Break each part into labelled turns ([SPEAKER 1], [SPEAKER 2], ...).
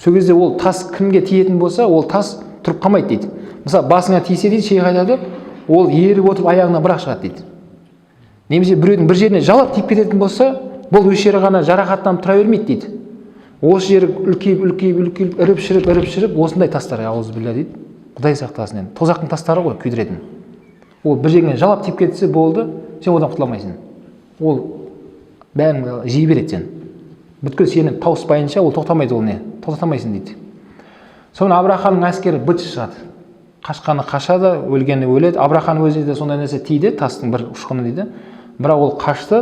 [SPEAKER 1] Сол кезде ол тас кімге тиетін болса, ол тас тұрып қалмайды дейді. Мысалы, басыңа тисе дейді, шейх айтады, ол еріп отырып аяғынан бір-ақ шығады дейді. Немесе біреудің бір жеріне жалап тиіп кететін болса, бұл осы жері ғана жарақаттанып тұра бермейді дейді. Осы жері үлкейіп, үлкейіп, үлкейіп, іріп шіріп, іріп шіріп, осындай тастар, аузубилля дейді. Құдай сақтасын енді. Тозақтың тастары ғой күйдіретін. Ол бір жеріңе жалап тиіп кетсе болды, сен одан құтыла алмайсың. Ол бәрін жей береді сен. Бүткіл сені тауыспайынша ол тоқтамайды, ол не? Тоқтата алмайсың дейді. Сонымен Абраханың әскері быт шығады. Қашқаны қашады, өлгені өледі. Абраханың өзіне де сондай нәрсе тиді, тастың бір ұшқыны дейді. Бірақ ол қашты.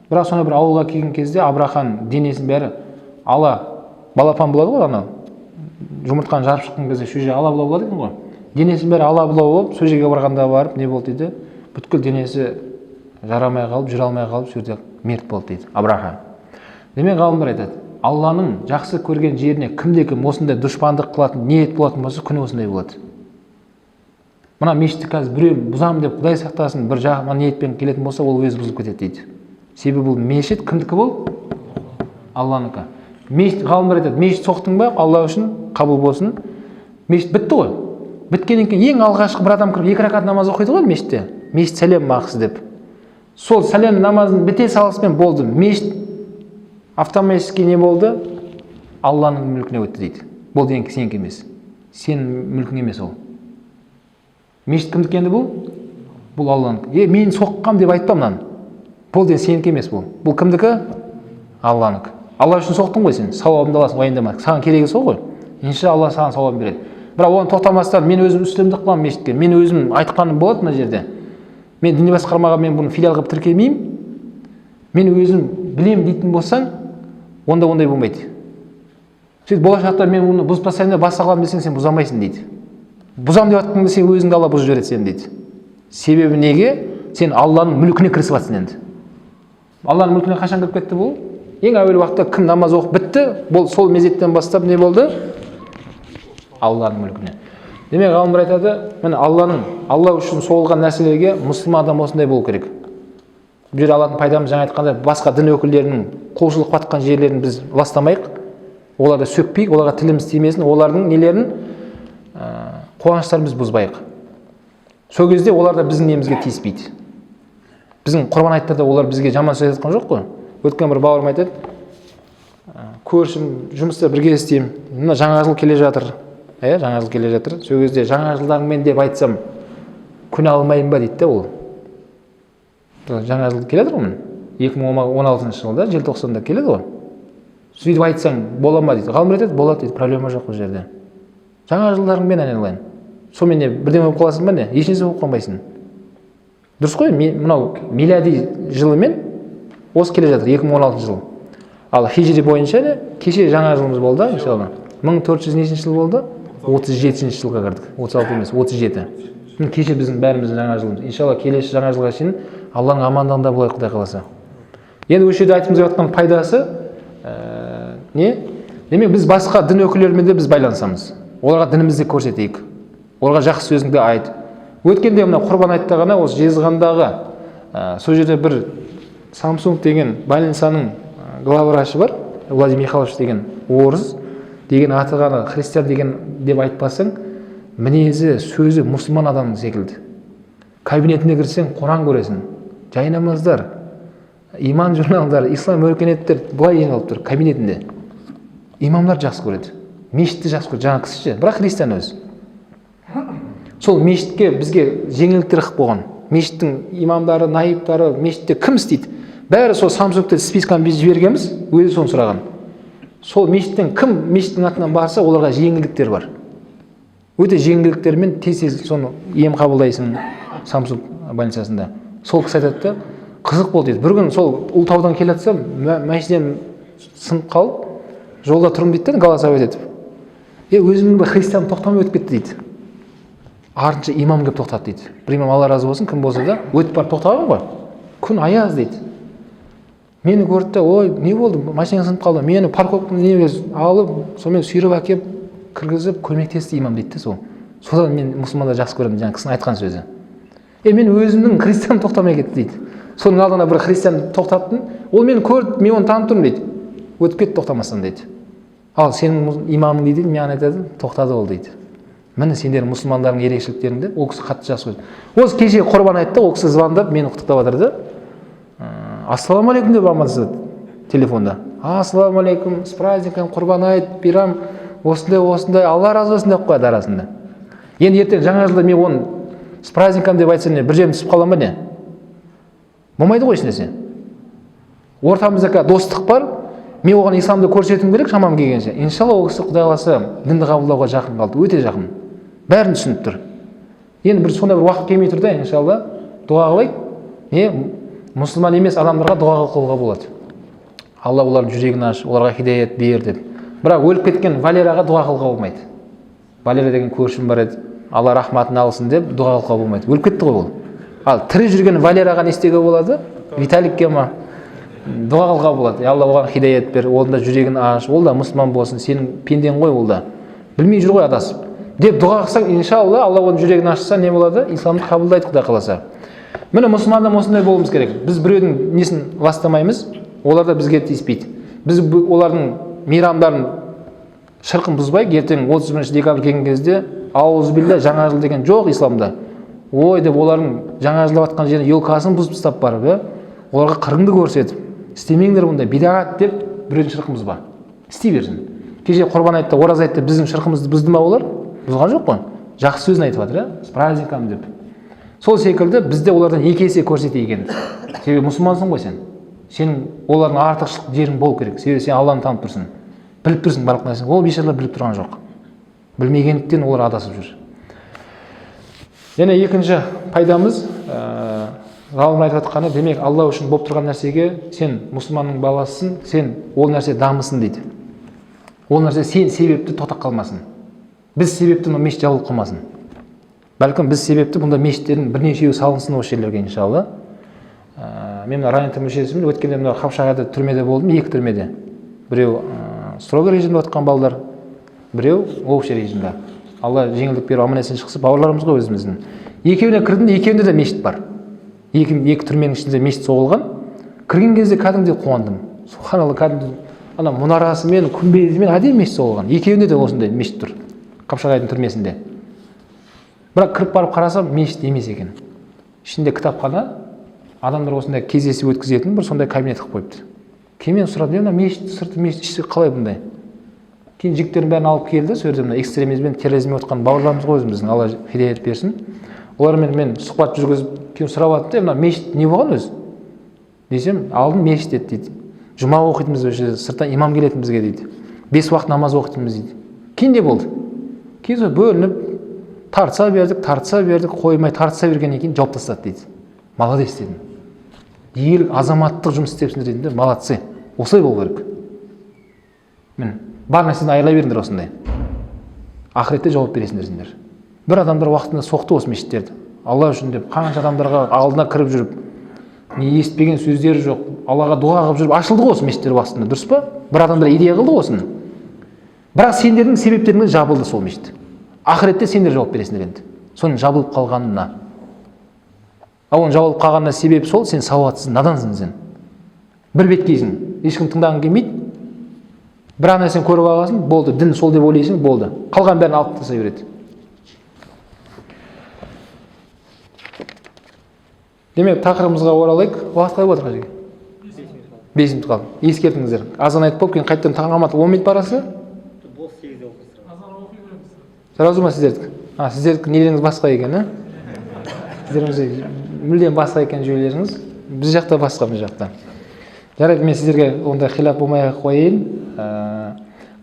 [SPEAKER 1] Бірақ сондай бір ауылға келген кезде Абрахан денесінің бәрі ала балапан болады ғой, анау жұмыртқаны жарып шыққан кезде шөже ала бұла болады екен ғой. Денесінің бәрі ала бұла болып, сол жерге барғанда барып не болды дейді? Бүткіл денесі жарамай қалып, жүре алмай қалып, сол жерде мерт болды дейді Абраха. Демек, ғалымдар айтады, Алланың жақсы көрген жеріне кімде кім осындай дұшпандық қылатын ниет болатын болса, күні осындай болады. Мына мешітті қазір біреу бұзамын деп, Құдай сақтасын, бір жаман ниетпен келетін болса, ол өзі бұзылып кетеді дейді. Себебі бұл мешіт кімдікі бұл? Алланікі. Мешіт, ғалымдар айтады, мешіт соқтың ба, Алла үшін қабыл болсын. Мешіт бітті ғой. Біткеннен кейін ең алғашқы бір адам кіріп екі ракат намаз оқиды ғой мешітте. Мешіт сәлем мақсы деп. Сол сәлем намазын біте салысымен болды. Мешіт автоматически не болды? Алланың мүлкіне өтті дейді. Болды, енді сенікі емес. Сенің мүлкің емес ол. Мешіт кімдікі енді бұл? Бұл Алланікі. Е, мен соққам деп айтпа мынаны. Болды, енді сенікі емес бұл. Бұл кімдікі? Алланікі. Алла үшін соқтың ғой сен, сауабыңды аласың, уайымдама. Саған керегі сол ғой. Иншалла, Алла саған сауабын береді. Бірақ оған тоқтамастан, мен өзім үстемдік қыламын мешітке. Мен өзім айтқаным болады мына жерде. Мен діни басқармаға мен бұны филиал қылып тіркемеймін. Мен өзім білемін дейтін болсаң, онда ондай болмайды. Сөйтіп болашақта мен оны бұзып тастайын да басқа қыламын десең, сен бұза алмайсың дейді. Бұзамын деп жатқан кезде өзіңді Алла бұзып жібереді сені дейді. Себебі неге? Сен Алланың мүлкіне кірісіп жатрсың енді. Алланың мүлкіне қашан кіріп кетті бұл? Ең әуел уақытта кім намаз оқып бітті, бұл сол мезеттен бастап не болды? Алланың мүлкіне. Демек, ғалымдар айтады, міне, Алланың, Алла үшін соғылған нәрселерге мұсылман адам осындай болу керек. Бұл жерде алатын пайдамыз, жаңа айтқандай, басқа дін өкілдерінің құлшылық қылып жатқан жерлерін біз ластамайық, оларды сөкпейік, оларға тіліміз тимесін, олардың нелерін, қуаныштарын біз бұзбайық. Сол кезде олар да біздің немізге тиіспейді. Біздің Құрбан айттарда олар бізге жаман сөз айтқан жоқ қой. Өткен бір бауырым айтады, көршім, жұмыста бірге істеймін, мына жаңа жыл келе жатыр, иә, жаңа жыл келе жатыр, сол кезде жаңа жылдарыңмен деп айтсам, күнә алмайын ба дейді да. Ол жаңа жыл келе жатыр ғой, міне, 2016 жылда желтоқсанда келеді ғой. Сөйтіп айтсаң бола ма дейді. Ғалымдар айтады, болады дейді, проблема жоқ бұл жерде. Жаңа жылдарыңмен, айналайын, сонымен не, бірдеңе болып қаласың ба, не, ешнәрсе болып қалмайсың, дұрыс қой. Мынау милади жылымен осы келе жатыр 2016 жыл, ал хижри бойынша не, кеше жаңа жылымыз болды, иншалла, 1400 нешінші жыл болды? 37-жылға кірдік, 36 емес, 37. Міне, кеше біздің бәріміздің жаңа жылымыз. Иншалла, келесі жаңа жылға шейін Алланың амандығында болайық, Құдай қаласа. Енді осы жерде айтқымыз келіп жатқан пайдасы не? Демек, біз басқа дін өкілдерімен де біз байланысамыз, оларға дінімізді көрсетейік, оларға жақсы сөзіңді айт. Өткенде мына Құрбан айтта ғана осы Жезқазғандағы сол жерде бір Самсунг деген больницаның главврачы бар, Владимир Михайлович деген орыс деген, аты ғана христиан деген деп айтпасаң, мінезі, сөзі мұсылман адамның секілді. Кабинетіне кірсең, Құран көресің, жайнамаздар, иман журналдары, ислам өркениеттер былай жиналып тұр кабинетінде. Имамдар жақсы көреді, мешітті жақсы көреді жаңа кісі ше, бірақ христиан өзі. Сол мешітке бізге жеңілдіктер қылып қойған. Мешіттің имамдары, наиптары, мешітте кім істейді, бәрі сол Самсунгте списканы біз жібергенбіз, өзі соны сұраған. Сол мешіттен кім мешіттің атынан барса, оларға жеңілдіктер бар, өте жеңілдіктермен тез тез соны ем қабылдайсың Самсунг больницасында. Сол кісі айтады да, қызық болды дейді. Бір күні сол Ұлытаудан келе жатсам, машинам сынып қалып, жолда тұрмын дейді да, голосовать етіп, е, өзімнің бір христианым тоқтамай өтіп кетті дейді. Артынша имам келіп тоқтады дейді. Бір имам, Алла разы болсын, кім болса да, өтіп барып тоқтаған ғой. Күн аяз дейді. Мені көрді де, ой, не болды, машинаң сынып қалды, мені парковканы неге алып, сонымен сүйреп әкеліп кіргізіп көмектесті имам дейді де. Сол содан мен мұсылмандарды жақсы көремін, жаңағы кісінің айтқан сөзі. Е, мен өзімнің христианым тоқтамай кетті дейді. Соның алдына бір христиан тоқтаттым, ол мені көрді, мен оны танып тұрмын дейді, өтіп кетті тоқтамастан дейді. Ал сенің имамың дейді, маған айтады, тоқтады ол дейді. Міне сендер мұсылмандардың ерекшеліктерін деп, ол кісі қатты жақсы көрді. Осы кеше Құрбан айтты, ол кісі звондап мені құттықтап жатыр да. Ассалаумағалейкум деп амандасады телефонда. Ассалаумағалейкум, с праздником, Құрбан айт, Мейрам, осындай, осындай, Алла разы болсын деп қояды арасында. Енді ертең жаңа жылда мен оны с праздником деп айтсам, не, бір жерім түсіп қала ма не? Болмайды ғой ешнәрсе. Ортамызда қазір достық бар, мен оған исламды көрсетуім керек шамам келгенше. Иншалла ол кісі Құдай қаласа дінді қабылдауға жақын қалды, өте жақын. Бәрін түсініп тұр. Енді бір сондай бір уақыт келмей тұр да, иншалла дұға қылайық. Не, мұсылман емес адамдарға дұға қылуға болады. Алла олардың жүрегін аш, оларға хидаят бер деп. Бірақ өліп кеткен Валераға дұға қылуға болмайды. Валера деген көршім бар еді, Алла рахматын алсын деп дұға қылуға болмайды. Өліп кетті ғой ол. Ал тірі жүрген Валераға не істеуге болады? Виталикке ма? Дұға қылуға болады. Алла оған хидаят бер, оның да жүрегін аш, ол да мұсылман болсын, сенің пендең ғой ол да. Білмей жүр ғой адасып. Деп дұға қылсаң, иншалла, Алла оның жүрегін ашса, не болады? Исламды қабылдайды Құдай қаласа. Міне мұсылмандар осындай болуымыз керек. Біз біреудің несін ластамаймыз, олар да бізге тиіспейді. Біз олардың мейрамдарын шырқын бұзбай, ертең 31 декабрь келген кезде аузубилля жаңа жыл деген жоқ исламда. Ой деп олардың жаңа жыл деп жатқан жерін елкасын бұзып тастап барып, оларға қырыңды көрсетіп, істемеңдер бұндай бидағат деп біреудің шырқын бұзба. Істей берсін. Кеше Құрбан айтты, Ораза айтты, біздің шырқымызды бұзды ма олар? Бұзған жоқ қой. Жақсы сөзін айтып жатыр, с праздником деп. Сол секілді бізде олардан екі есе көрсетейік енді. Себебі мұсылмансың ғой сен. Сенің олардың артықшылық жерің болу керек. Себебі сен Алланы танып тұрсың. Біліп тұрсың барлық нәрсені. Ол бейшаралар біліп тұрған жоқ. Білмегендіктен олар адасып жүр. Және екінші пайдамыз, ғалым айтып жатқаны, демек Алла үшін болып тұрған нәрсеге сен мұсылманның баласысың, сен ол нәрсе дамысын дейді. Ол нәрсе сен себепті тоқтап қалмасын. Біз себепті мына мешіт жабылып қалмасын. Бәлкім біз себепті бұнда мешіттердің бірнешеуі салынсын осы жерлерге иншалла. Мен мына РАНИТ мүшесімін. Өткенде мына Қапшағайда түрмеде болдым, екі түрмеде. Біреу строгий режимде отқан балалар, біреу общий режимде. Алла жеңілдік беріп аман есен шықса, бауырларымыз ғой өзіміздің. Екеуіне кірдім, екеуінде де мешіт бар. Екі түрменің ішінде мешіт соғылған. Кірген кезде кәдімгідей қуандым. Субханалла, кәдімгідей ана мұнарасымен, күмбезімен әдемі мешіт соғылған. Екеуінде де осындай мешіт тұр. Қапшағайдың түрмесінде. Бірақ кіріп барып қарасам, мешіт емес екен. Ішінде кітапхана, адамдар осындай кездесу өткізетін бір сондай кабинет қылып қойыпты. Кейін мен сұрадым, мына мешіт, сырты мешіт, іші қалай бұндай? Кейін жігіттердің бәрін алып келді, сол жерде мына экстремизммен, терроризммен отқан бауырларымыз ғой өзіміздің, Алла хидаят берсін. Олармен мен сұхбат жүргізіп, кейін сұрап жатты, мына мешіт не болған өзі? Десем, алдын мешіт еді дейді. Жұма оқитынбыз осы жерде, сырттан имам келетін бізге дейді. 5 уақыт намаз оқитынбыз дейді. Кейін не болды? Кейін сол бөлініп, тартыса бердік, тартыса бердік, қоймай тартыса бергеннен кейін жауып тастады дейді. Молодец дедім. Ел азаматтық жұмыс істепсіңдер дедім де, молодцы. Осылай болу керек. Міне, бар нәрседен айырыла беріңдер осындай. Ақыретте жауап бересіңдер сендер. Бір адамдар уақытында соқты осы мешіттерді. Алла үшін деп қанша адамдарға алдына кіріп жүріп, не естіпеген сөздері жоқ, Аллаға дұға қылып жүріп ашылды ғой осы мешіттер уақытында, дұрыс па? Бір адамдар идея қылды ғой осыны. Бірақ сендердің себептеріңмен жабылды сол мешіт. Ақыретте сендер жауап бересіңдер енді. Соның жабылып қалғанына. Ал оның жабылып қалғанына себеп сол, сен сауатсыз, надансың сен. Бір беткейсің, ешкім тыңдағың келмейді. Бір ақ нәрсені көріп алғансың, болды, дін сол деп ойлайсың, болды. Қалған бәрін алып тастай береді. Демек, тақырыбымызға оралайық. Уақыт қалай болып жатыр қажеке? 5 минут қалды. Ескертіңіздер. Азан айтып болып, кейін қайтадан таңғы алматы 10 минут барасы? Сразу ма сіздердікі? А, сіздердікі нелеріңіз басқа екен, а? Сіздеріңіз мүлдем басқа екен жүйелеріңіз. Біз жақта басқа, бұл жақта. Жарайды, мен сіздерге ондай хилаф болмай ақ қояйын.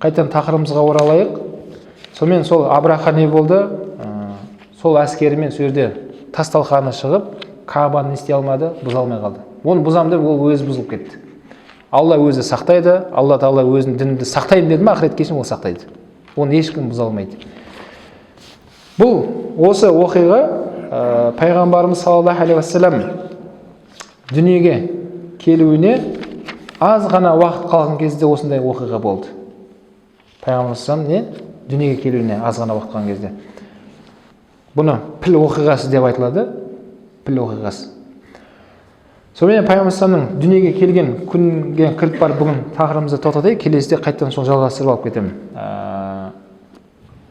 [SPEAKER 1] Қайтадан тақырыбымызға оралайық. Сонымен сол Абраха не болды? Сол әскерімен сол жерде тас талқаны шығып, Каабаны не істей алмады, бұза алмай қалды. Оны бұзамын деп ол өзі бұзылып кетті. Алла өзі сақтайды, Алла тағала өзінің дінді сақтаймын деді ме, ақыретке шейін ол сақтайды. Оны ешкім бұза алмайды. Бұл осы оқиға пайғамбарымыз саллаллаху алейхи уассалам дүниеге келуіне аз ғана уақыт қалған кезде осындай оқиға болды. Пайғамбарымыз не дүниеге келуіне аз ғана уақыт қалған кезде. Бұны піл оқиғасы деп айтылады. Піл оқиғасы. Сонымен пайғамбар дүниеге келген күнге кіріп барып, бүгін тақырыбымызды тоқтатайық. Келесіде қайтадан соны жалғастырып алып кетемін.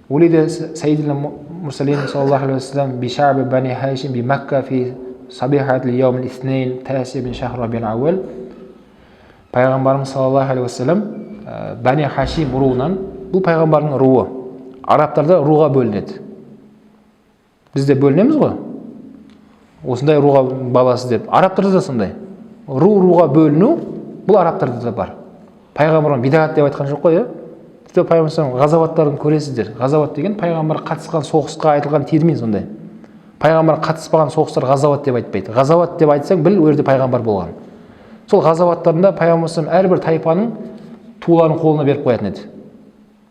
[SPEAKER 1] Улида сайидил мурсалин саллаллаху алейхи уассалам би шаби бани Хашим би Макка фи сабихат яум итнейн таси мин шахр рабиул ауал. Пайғамбарымыз саллаллаху алейхи уассалам Бани Хашим руынан, бұл пайғамбардың руы. Арабтарда руға бөлінеді. Біз де бөлінеміз ғой, осындай руға баласы деп. Арабтарда да сондай. Ру руға бөліну бұл арабтарда да бар. Пайғамбар бидағат деп айтқан жоқ қой, иә? Тіпті пайғамбар ғазауаттарын көресіздер. Ғазауат деген пайғамбар қатысқан соғысқа айтылған термин сондай. Пайғамбар қатыспаған соғыстар ғазауат деп айтпайды. Ғазауат деп айтсаң, біл, ол жерде пайғамбар болған. Сол ғазауаттарында пайғамбар әрбір тайпаның туларын қолына беріп қоятын еді.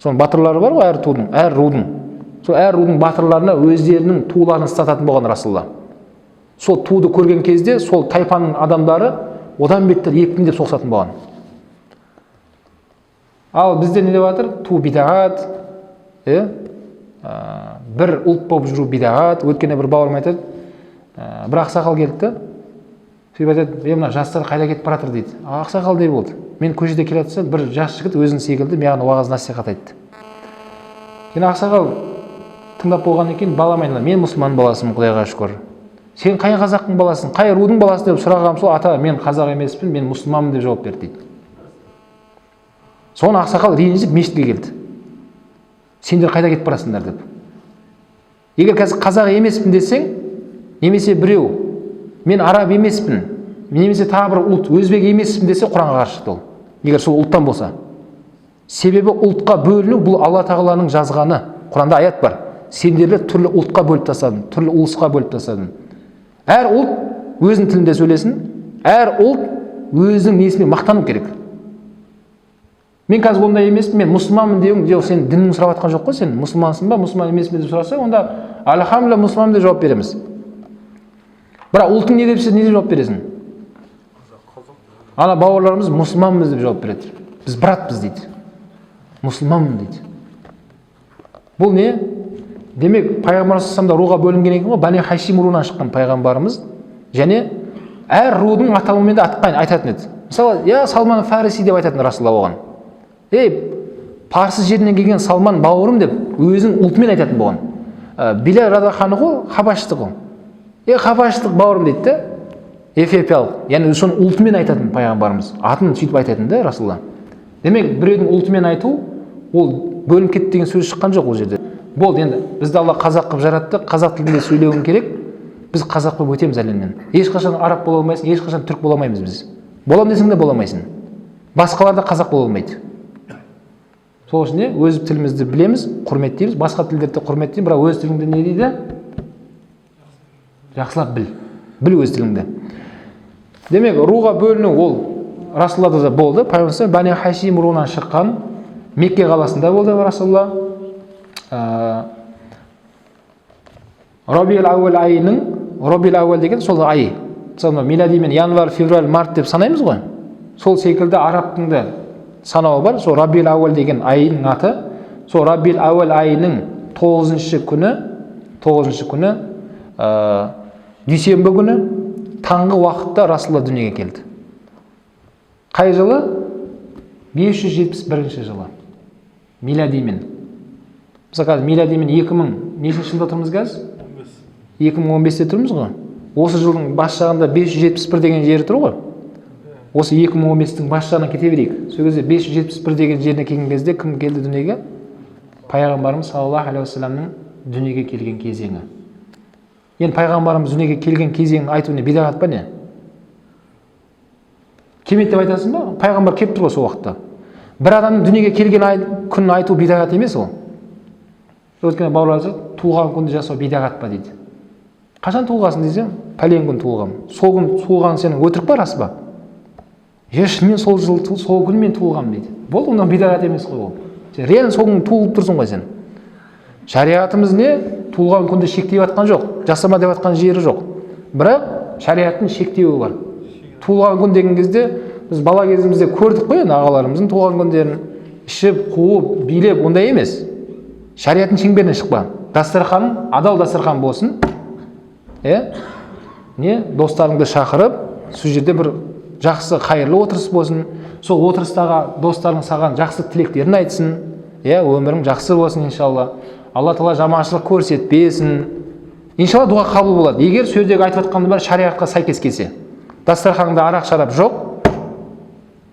[SPEAKER 1] Соның батырлары бар ғой әр тудың, әр рудың. Сол әр рудың батырларына өздерінің туларын ұстататын болған Расулалла. Сол туды көрген кезде сол тайпаның адамдары одан бетер екпіндеп соғысатын болған. Ал бізде не деп жатыр? Ту бидағат, бір ұлт болып жүру бидағат. Өткенде бір бауырым айтады, бір ақсақал келді да, сөйтіп айтады: «Е, мына жастар қайда кетіп бара жатыр?» – дейді. «Ақсақал, не болды?» «Мен көшеде келе жатсам, бір жас жігіт өзің секілді маған уағыз насихат айтты». Кейін ақсақал тыңдап болғаннан кейін: «Балам айналайын, мен мұсылман баласымын, құдайға шүкір. Сен қай қазақтың баласың, қай рудың баласың?» – деп сұрағаным сол: «Ата, мен қазақ емеспін, мен мұсылманмын», – деп жауап берді дейді. Соны ақсақал ренжіп мешітке келді: «Сендер қайда кетіп барасыңдар?» – деп. Егер қазір қазақ емеспін десең, немесе біреу мен араб емеспін, немесе тағы бір ұлт, өзбек емеспін десе, Құранға қарсы шықты ол, егер сол ұлттан болса. Себебі ұлтқа бөліну бұл Алла тағаланың жазғаны. Құранда аят бар: «Сендерді түрлі ұлтқа бөліп тастадым, түрлі ұлысқа бөліп тастадым. Әр ұлт өзінің тілінде сөйлесін, әр ұлт өзінің несімен мақтану керек». Мен қазір ондай емеспін, мен мұсылманмын деуің жоқ. Сен дінін сұрап жатқан жоқ қой. Сен мұсылмансың ба, мұсылман емеспін деп сұраса, онда альхамдулилля, мұсылманмын деп жауап береміз. Бірақ ұлтың не деп, не деп жауап бересің? Ана бауырларымыз мұсылманбыз деп жауап береді. «Біз братпыз», – дейді, «мұсылманмын», – дейді. Бұл не демек? Пайғамбар да руға бөлінген екен ғой. Бани Хашим руынан шыққан пайғамбарымыз және әр рудың атауымен де атқан айтатын еді. Мысалы, я Салман Фариси деп айтатын Расулалла оған: «Ей, парсы жерінен келген Салман бауырым», – деп өзінің ұлтымен айтатын болған. Билал радиаллаху ғой, хабаштық ол. «Е, хабаштық бауырым», – дейді да, эфиопиялық. Яғни соның ұлтымен айтатын пайғамбарымыз, атын сөйтіп айтатын да Расулалла. Демек, біреудің ұлтымен айту ол бөлініп кетті деген сөз шыққан жоқ ол жерде. Болды, енді бізді Алла қазақ қылып жаратты, қазақ тілінде сөйлеуің керек. Біз қазақ болып өтеміз әлемнен. Ешқашан араб бола алмайсың, ешқашан түрік бола алмаймыз біз. Боламын десең де, бола алмайсың. Басқалар да қазақ бола алмайды. Сол үшін де өз тілімізді білеміз, құрметтейміз, басқа тілдерді де құрметтейміз, бірақ өз тіліңді не дейді, жақсылап біл, біл өз тіліңді. Демек, руға бөліну ол Расуллада да болды. Пайғамбар Бани Хашим руынан шыққан, Мекке қаласында болды Расулалла. Рабиул әуел айының, Рабиул әуел деген сол ай. Мысалы, мынау миладимен январь, февраль, март деп санаймыз ғой, сол секілді арабтың да санауы бар. Сол Рабиул әуел деген айының аты. Сол Рабиул әуел айының 9-күні, 9-күні, дүйсенбі күні таңғы уақытта Расулалла дүниеге келді. Қай жылы? 571 жылы миладимен. Мысалы, қазір миладимен 2000 нешінші жылда тұрмыз қазір? 2015-те тұрмыз ғой. Осы жылдың бас жағында 571 деген жері тұр ғой. Осы 2015-тің бас жағына кете берейік. Сол кезде 571 деген жеріне келген кезде кім келді дүниеге? Пайғамбарымыз саллаллаху алейхи уассаламның дүниеге келген кезеңі. Енді пайғамбарымыз дүниеге келген кезеңін айту не, бидағат па, не? Келмеді деп айтасың ба? Пайғамбар келіп тұр ғой сол уақытта. Бір адамның дүниеге келген күнін айту бидағат емес ол. Өйткені бауырлар айтады: «Туылған күнді жасау бидағат па?» – дейді. «Қашан туылғансың?» – десем, «Пәлен күн туылғанмын». Сол күн туылған сенің өтірік па, рас па? «Е, шынымен сол жыл, сол күні мен туылғанмын», – дейді. Болды, онда бидағат емес қой ол. Сен реально сол күні туылып тұрсың ғой сен. Шариғатымыз не, туылған күнді шектеп жатқан жоқ, жасама деп жатқан жері жоқ. Бірақ шариғаттың шектеуі бар. Туылған күн деген кезде біз бала кезімізде көрдік қой енді ағаларымыздың туылған күндерін, ішіп, қуып, билеп, ондай емес. Шариғаттың шеңберінен шықпа. Дастарханың адал дастархан болсын, иә, не, достарыңды шақырып. Сол жерде бір жақсы қайырлы отырыс болсын, сол отырыстағы достарың саған жақсы тілектерін айтсын, иә, өмірің жақсы болсын, иншалла. Алла тағала жаманшылық көрсетпесін. Иншалла, дұға қабыл болады. Егер сол жердегі айтып жатқанның бәрі шариғатқа сәйкес келсе, дастарханыңда арақ шарап жоқ,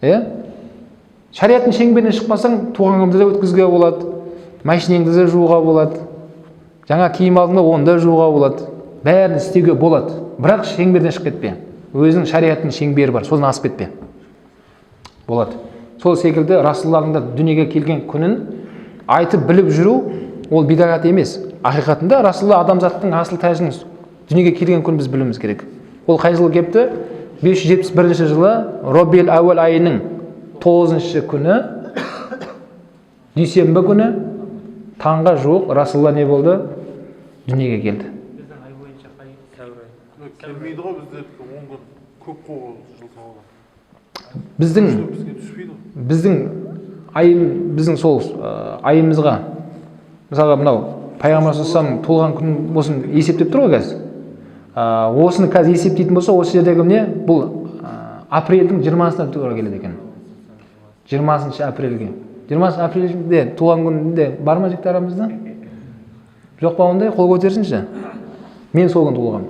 [SPEAKER 1] иә, шариғаттың шеңберінен шықпасаң, туған күнді де өткізуге болады, машинеңді де жууға болады, жаңа киім алдың ба, оны да жууға болады, бәрін істеуге болады. Бірақ шеңберден шығып кетпе. Өзінің шариғаттың шеңбері бар, содан асып кетпе. Болады. Сол секілді расулалардың да дүниеге келген күнін айтып біліп жүру ол бидағат емес. Ақиқатында Расулалла адамзаттың асыл тәжінің дүниеге келген күнін біз білуіміз керек. Ол қай жылы келіпті? 571 жылы Робил әуел айының 9 күні, дүйсенбі күні таңға жуық Расулалла не болды? Дүниеге келді.
[SPEAKER 2] Біздің ай бойынша қай?
[SPEAKER 3] Сәуір айы.
[SPEAKER 4] Келмейді ғой біздердікі, 10 күн көп қой ол жыл сауалы.
[SPEAKER 1] Біздің
[SPEAKER 4] бізге түспейді ғой.
[SPEAKER 1] Біздің айым, біздің сол айымызға, мысалға, мынау пайғамбар саллаллаху туылған күн болсын есептеп тұр ғой қазір. Осыны қазір есептейтін болса, осы жердегі міне бұл апрельдің 20-сына тура келеді екен, 20 апрельге. 20 апрельде туған күнде бар ма жігіттер арамызда? Жоқ па ондай? Қол көтерсінші. Мен сол күні туылғанмын,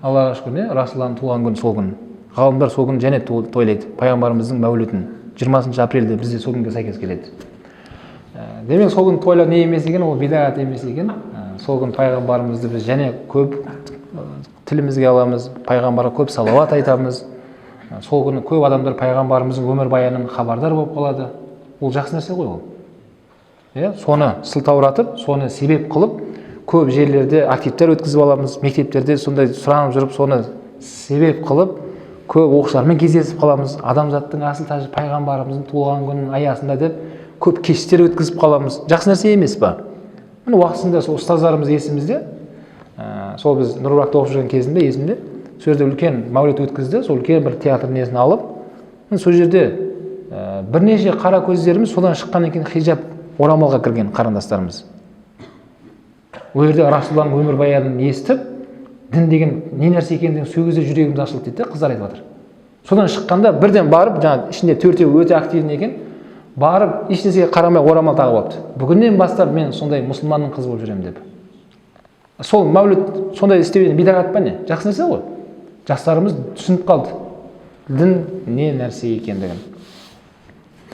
[SPEAKER 1] Аллаға шүкір. Не, Расулалланың туған күні сол күн. Ғалымдар сол күні және тойлайды пайғамбарымыздың мәулітін. 20 апрельде бізде сол күнге сәйкес келеді. Демек, сол күн тойлау не емес екен, ол бидағат емес екен. Сол күн пайғамбарымызды біз және көп тілімізге аламыз, пайғамбарға көп салауат айтамыз. Сол күні көп адамдар пайғамбарымыздың өмірбаянынан хабардар болып қалады. Ол жақсы нәрсе ғой ол, иә. Соны сылтауратып, соны себеп қылып, көп жерлерде активтер өткізіп аламыз, мектептерде сондай сұранып жүріп, соны себеп қылып, көп оқушылармен кездесіп қаламыз. Адамзаттың асыл тәжі пайғамбарымыздың туылған күнінің аясында деп көп кештер өткізіп қаламыз. Жақсы нәрсе емес па? Міне, уақытысында сол ұстаздарымыз есімізде, сол біз Нұрбақта оқып жүрген кезімде есімде, сол жерде үлкен мәулет өткізді. Сол үлкен бір театр несін алып, міне, сол жерде бірнеше қара көздеріміз содан шыққаннан кейін хижаб, орамалға кірген қарындастарымыз. Ол жерде Расулалланың өмірбаянын естіп, дін деген не нәрсе екендігін сол кезде жүрегіміз ашылды дейді де, қыздар айтып жатыр. Содан шыққанда бірден барып, жаңағы ішінде төртеуі өте активный екен, барып ешнәрсеге қарамай орамал тағып алыпты. Бүгіннен бастап мен сондай мұсылманның қызы болып жүремін деп. Сол мәуліт сондай істеу бидағат па, не? Жақсы нәрсе ғой. Жастарымыз түсініп қалды дін не нәрсе екендігін.